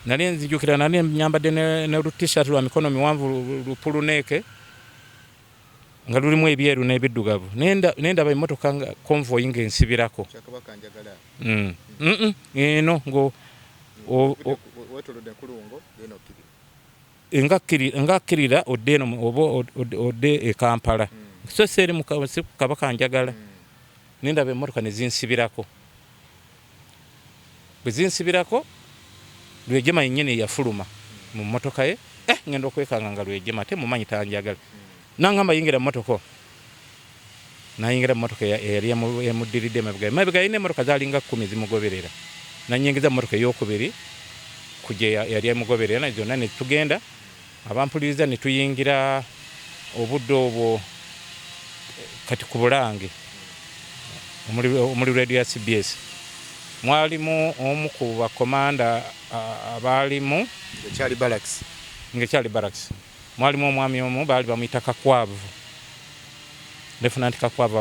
Speaker 1: Nali nzijukira nali nyambadde ne lu t-shirt lwa mikono miwanvu lupuluneeke nga lulimu ebyeru n'ebiddugavu nendaba emmotoka nga convoy ng'ensibirako eno ngo nga akkirira odde eno oba odde e Kampala so si eri si Kabaka njagala nendaba emmotoka ne zinsibirako. Bwe zinsibirako, Lwejema yennyini eyafuluma mu mmotoka ye, eh ngenda okwekanga nga Lwejema ate mumanyi tanjagala. N'angamba yingira mu mmotoka. Nayingira mu mmotoka eyali emuddiridde emabega. Emabega yalina emmotoka zaalinga kkumi ezimugoberera. Nanyingiza mu mmotoka ey'okubiri ku gye yali emugoberera zonna ne tugenda. Abampuliriza ne tuyingira obudde obwo kati ku Bulange omuli radio ya CBS. Mwalimu omu ku bakomanda abaalimu
Speaker 2: Ng'ekyali barracks.
Speaker 1: Ng'ekyali barracks. Mwalimu omwami omu baali bamuyita Kakwavu. Lieutenant Kakwavu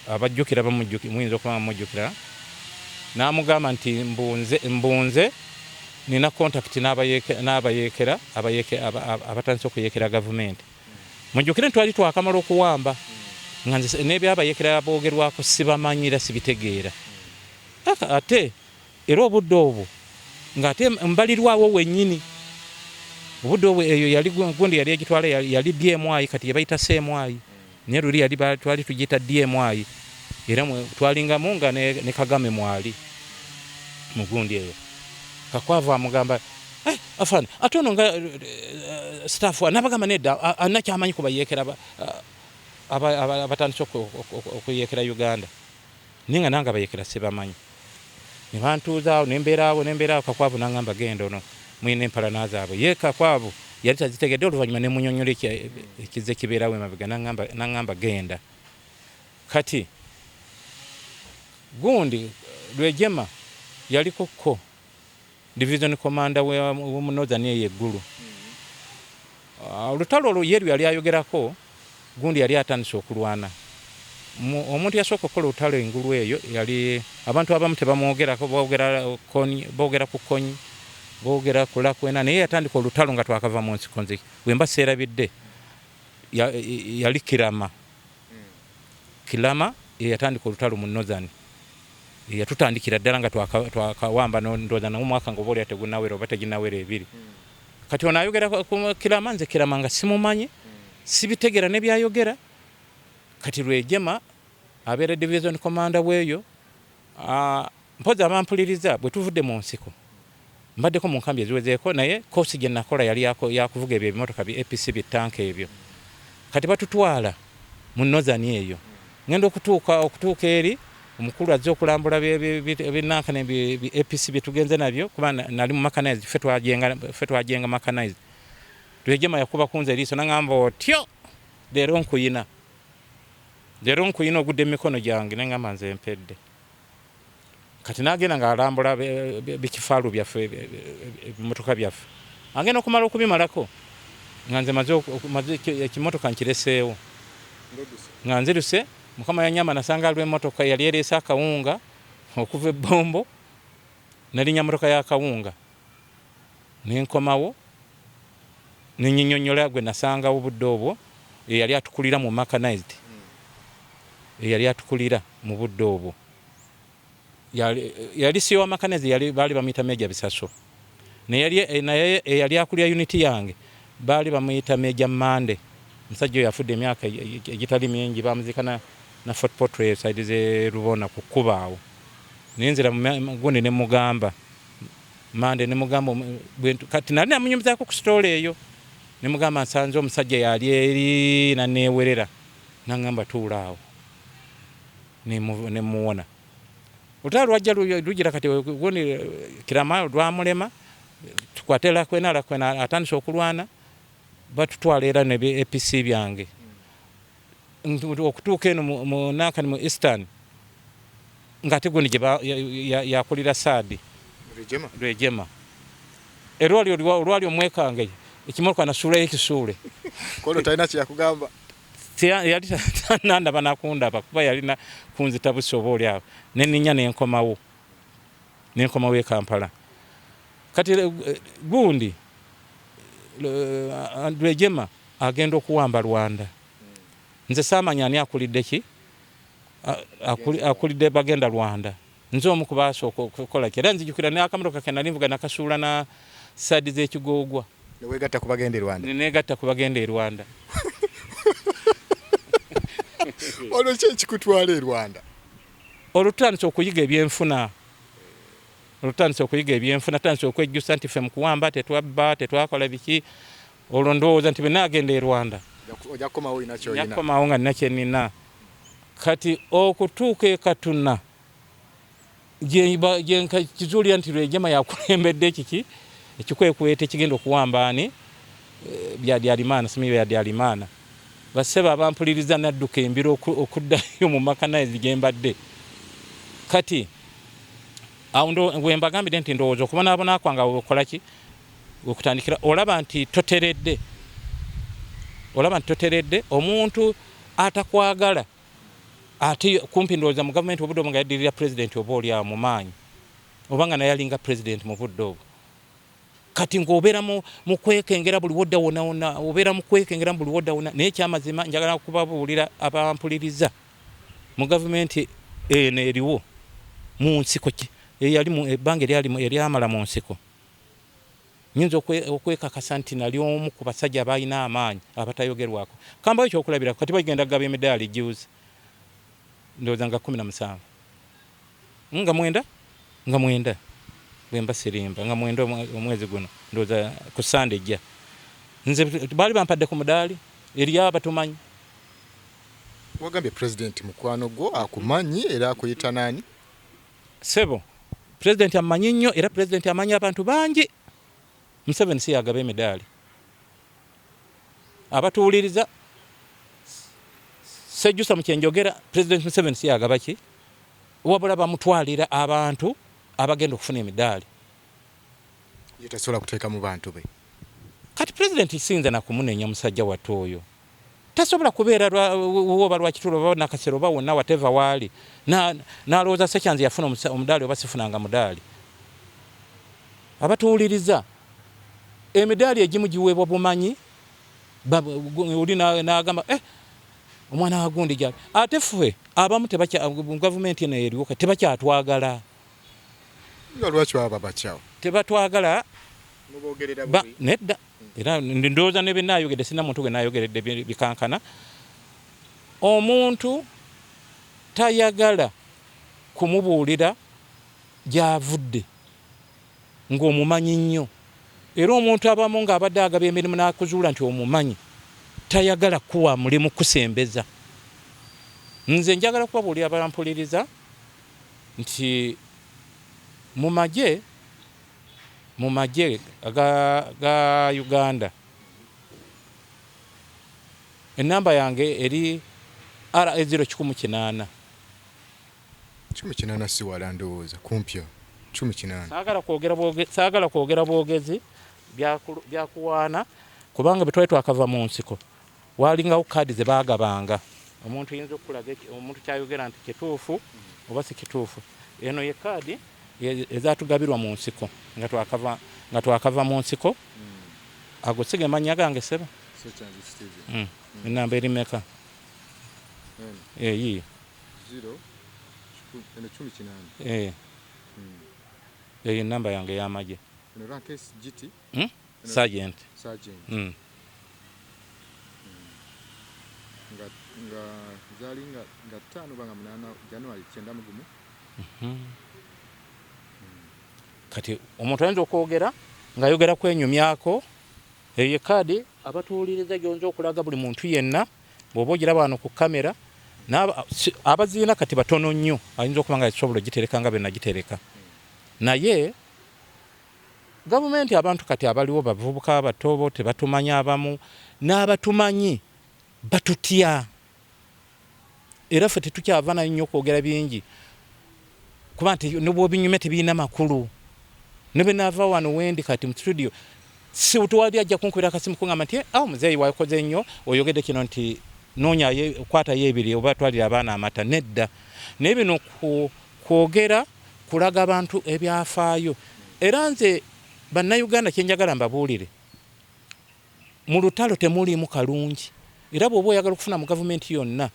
Speaker 1: abajjukira muyinza okuba nga mumujjukira. N'amugamba nti mbunze nina contact n'abayeekera abatandise okuyeekera gavumenti. Mujjukire nti twali twakamala okuwamba nga nze n'ebyabayeekera boogerwako sibamanyi era sibitegeera. Ate era obudde obwo ng'ate mbalirwawo wennyini. Obudde obwo eyo yali gundi yali egitwala yali DMI kati gye bayita CMI naye luli yali twali tugiyita DMI era twalingamu nga ne Kagame mwali mu gundi eyo. Kakwavu amugamba eh, afande ate ono nga staff n'abagamba nedda alina ky'amanyi ku bayeekera abatandise okuyeekera Uganda. Naye nga nange abayeekera sibamanyi. Ne bantuuza awo ne mbeera awo ne mbeera awo Kakwavu n'angamba genda ono mulina empalana zaabwe. Ye Kakwavu yali tazitegedde oluvannyuma ne munyonnyola ekizze kibeerawo emabega n'angamba genda. Kati gundi Rwejema yaliko ko division commander w'omu Northern eyo e Gulu. Olutalo olwo ye lwe yali ayogerako gundi yali atandise okulwana. Omuntu yasooka okukola olutalo engulu eyo yali abantu abamu tebamwogerako boogera Kony, boogera ku Kony, boogera ku Lakwena naye yatandika olutalo nga twakava mu nsiko nze bwe mba seerabidde yali Kirama. Kilama ye yatandika olutalo mu Northern. Yatutandikira ddala nga twakawamba ndowooza n'omwaka nga oba olya tegunnawera oba teginnawera ebiri. Kati ono ayogera ku Kilama nze Kilama nga simumanyi sibitegeera ne by'ayogera. Kati Rwejema abeera division commander w'eyo. Mpozzi abampuliriza bwe tuvudde mu nsiko mbaddeko mu nkambi eziwezeeko naye course gye nakola yali yakuvuga ebyo ebimotoka bi APC bi ttanka ebyo. Kati batutwala mu Northern eyo. Ngenda okutuuka okutuuka eri omukulu azze okulambula binankane bi APC bye tugenze nabyo kuba nali mu mechanized ffe twajenga mechanized. Rwejema yakuba ku nze eriiso nangamba otyo leero nkuyina. Leero nkuyina ogudde mu mikono gyange ne ngamba nze mpedde. Kati n'agenda ng'alambula bikifaalu byaffe ebimotoka byaffe. Agenda okumala okubimalako nga nze maze ekimotoka nkireseewo. Nga nziruse Mukama yannyamba nasanga waliwo emmotoka eyali ereese akawunga okuva e Bombo nalinnya mmotoka ya kawunga ne nkomawo ne nyinyonnyola gwe nasangawo obudde obwo eyali atukulira mu mechanized eyali atukulira mu budde obwo yali si wa mechanized yali baali bamuyita Major Bisaso naye eyali akulira unit yange baali bamuyita Major Mande. Omusajja oyo afudde emyaka egitali mingi bamuziika na Fort Portal side z'e Rubona ku kkubo awo. Naye nzira gundi ne mugamba Mande ne mugamba kati nali namunyumizaako ku sitoola eyo ne mugamba nsanze omusajja yali eri naneewerera nangamba tuula awo ne muwona. Olutalo lwajja lugira kati gundi Kirama lwamulema tukwate Lakwena, Lakwena atandise okulwana batutwala era ne APC byange. Okutuuka eno mu Nankani mu Eastern, ng'ate gundi gye yakulira Saadi Rwejema, era olwali omwekange ekimotoka nasuulayo ekisuule.
Speaker 2: Kono talina kyeyakugamba?
Speaker 1: Yali tanandaba nakundaba, kuba yalina kunzita busi oba oli awo. Neninya nenkomawo e Kampala. Kati gundi Rwejema agenda okuwamba Rwanda, nze saamanya ani akulidde ki, akulidde bagenda Rwanda. Nze omu kubasooka okukola ki, era nzijukira n'akamotoka ke nali nvuga nakasuula na saadi z'ekigoogwa.
Speaker 2: Newegatta ku bagenda e Rwanda?
Speaker 1: Negatta ku bagenda e Rwanda.
Speaker 2: Olwo ki ekikutwala e Rwanda?
Speaker 1: Olwo tutandise okuyiga ebyenfuna, tutandise okwejjusa nti ffe mu kuwamba tetwabba, tetwakola biki. Olwo ndowooza nti bwe naagenda e Rwanda
Speaker 2: ojja kukomawo olina ky'olina.
Speaker 1: Nja kukomawo nga nina kye nnina. Kati okutuuka e Katuna gye kizuulira nti Rwejema yakulembedde ekiki ekikwekweto ekigenda okuwamba ani, Byadyalimana, simanyi Byadyalimana. Bassebo abampuliriza, nadduka embiro okuddayo mu mechanized gye mbadde. Kati awo we mbagambidde nti ndowooza okubonaabona kwange awo wekola ki, wekutandikira. Olaba nti toteredde, olaba nti toteredde, omuntu atakwagala, ate kumpi ndowooza mu gavumenti obudde obwo nga yaddirira pulezidenti oba oli awo mu maanyi, oba nga naye alinga pulezidenti mu budde obwo. Kati ng'obeera mu kwekengera buli wodda wonna wonna, obeera mu kwekengera buli wodda wonna. Naye ekyamazima, njagala kubabuulira abampuliriza, mu gavumenti eno eriwo, mu nsiko eyali ebbanga eryamala mu nsiko, nyinza okwekakasa nti nali omu ku basajja abalina amaanyi abatayogerwako. Kambayo ekyokulabirako, kati bagenda kugaba emidaali juzi, ndowooza nga 17, nga 9, nga 9, bwemba sirimba, nga 9 omwezi guno, ndowooza ku Sande ejja. Nze baali bampadde ku mudaali, eriyo abatumanyi.
Speaker 2: Wagambye pulezidenti mukwano gwo, akumanyi era akuyita naani?
Speaker 1: Sebo, pulezidenti amanyi nnyo, era pulezidenti amanyi abantu bangi. Museveni si yagaba emidaali. Abatuwuliriza, sejjusa mu kyenjogera, Pulezidenti Museveni si yagaba ki, wabula bamutwalira abantu abagenda okufuna emidaali.
Speaker 2: Ye tasobola kuteekamu bantu be?
Speaker 1: Kati pulezidenti siyinza nakumunenya, musajja wattu oyo tasobola kubeera oba Lwakitula oba Nakasero oba wonna, whatever waali, n'alowooza Sekyanzi yafuna omudaali oba sifunanga mudaali. Abatuwuliriza, emidaali egimu giweebwa bumanyi, oli n'agamba, eh, omwana wa gundi gyali. Ate ffe abamu mu gavumenti eno eriwo tebakyatwagala.
Speaker 2: Nga lwaki baba babakyawo?
Speaker 1: Tebatwagala nedda. Era ndowooza ne byenaayogedde, sirina muntu gwe naayogeredde bikankana. Omuntu tayagala kumubuulira gy'avudde ng'omumanyi nnyo, era omuntu abamu ng'abadde agaba emirimu n'akuzuula nti omumanyi, tayagala kuwa mulimu kusembeza. Nze njagala kubabuulira bampuliriza nti mu magye ga Uganda, enamba yange eri RA 0180.
Speaker 2: 180 si wala, ndowooza kumpya 180.
Speaker 1: Saagala kwogera bwogezi byakuwaana, kubanga bwe twali twakava mu nsiko walingawo kaadi ze baagabanga. Omuntu yinza okukulaga omuntu kyayogera nti kituufu oba si kituufu. Eno ye kaadi ezatugabirwa mu nsiko nga twakava mu nsiko. Ago si ge mannya gange, seba? Enamba eri meka eyiyo? Eyo enamba yange ey'amagye. Sergeant.
Speaker 2: Nga zaali nga 5 oba nga 8 January 91.
Speaker 1: Kati omuntu ayinza okwogera ng'ayogera kwenyumyako. Eyo ekaadi abatuwuliriza gyonza okulaga buli muntu yenna, bw'oba ogiraba wano ku kamera, abaziina kati batono nnyo, ayinza okuba nga yasobola ogitereka nga bwe nagitereka. Naye gavumenti, abantu kati abaliwo bavubuka abato, bo tebatumanya, abamu n'abatumanyi batutya. Era ffe tetukyava nayo nnyo okwogera bingi, kuba nti nebwobinyumya tebirina makulu. Ne bwe naava wano wendi kati mu studio, si tewali ajja kunkubira akasimu kungamba nti awo ah, muzeeyi wakoze nnyo, oyogedde kino nti noonyayo kwatayo ebiri oba twalira abaana amata. Nedda. Naye bino kwogera kulaga abantu ebyafaayo. Era nze Bannayuganda kyenjagala mbabuulire, mu lutalo temuliimu kalungi, era bw'oba oyagala okufuna mu gavumenti yonna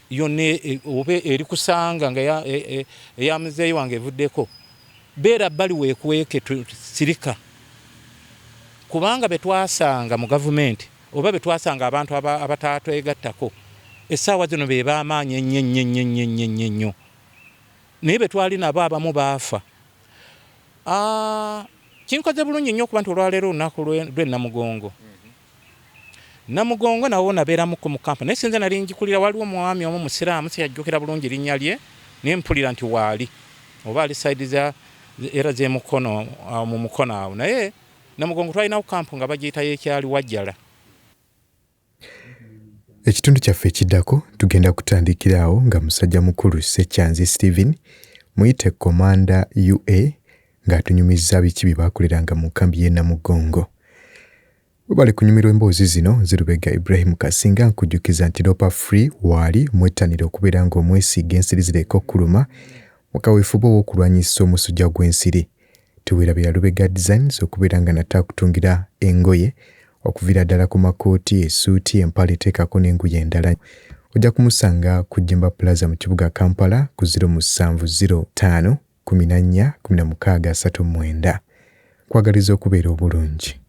Speaker 1: yonna e, e, oba erikusanga nga eya e, muzeeyi wange evuddeko, beera bbali weekweke, sirika, kubanga be twasanga mu gavumenti oba be twasanga abantu abataatwegattako essaawa zino be b'amaanyi ennyo ennyo ennyo ennyo ennyo ennyo ennyo, naye be twali nabo abamu baafa. Ah, kinkoze bulungi nnyo okuba nti olwaleero olunaku lw'e Namugongo. Namugongo nawo nabeeramuko mu kampa, naye sinze nali ngikulira. Waliwo omwami omu musiraamu, siyajjukira bulungi linnya lye, naye mpulira nti waali oba ali saidi za era z'emukono mu mukono awo. Naye Namugongo twalinawo kampu nga bagiyita y'ekyali Wajjala.
Speaker 2: Ekitundu kyaffe ekiddako tugenda kutandikira awo nga musajja mukulu Ssekyanzi Stephen muyite Commander UA ng'atunyumizza biki bye baakoleranga mu nkambi y'e Namugongo. Webale kunyumirwa emboozi zino, nze Lubega Ibrahim Kasinga nkujjukiza nti Lopa Free waali mwettanire okubeera ng'omwesiiga ensiri zireke okukuluma mu kaweefube ow'okulwanyisa omusujja gw'ensiri. Teweerabira Lubega Designs okubeera nga nate akutungira engoye okuviira ddala ku makooti, essuuti, empale teekako n'engoye endala. Ojja kumusanga ku Jimba Plaza mu kibuga Kampala ku 0705 14 16 39. Nkwagaliza okubeera obulungi.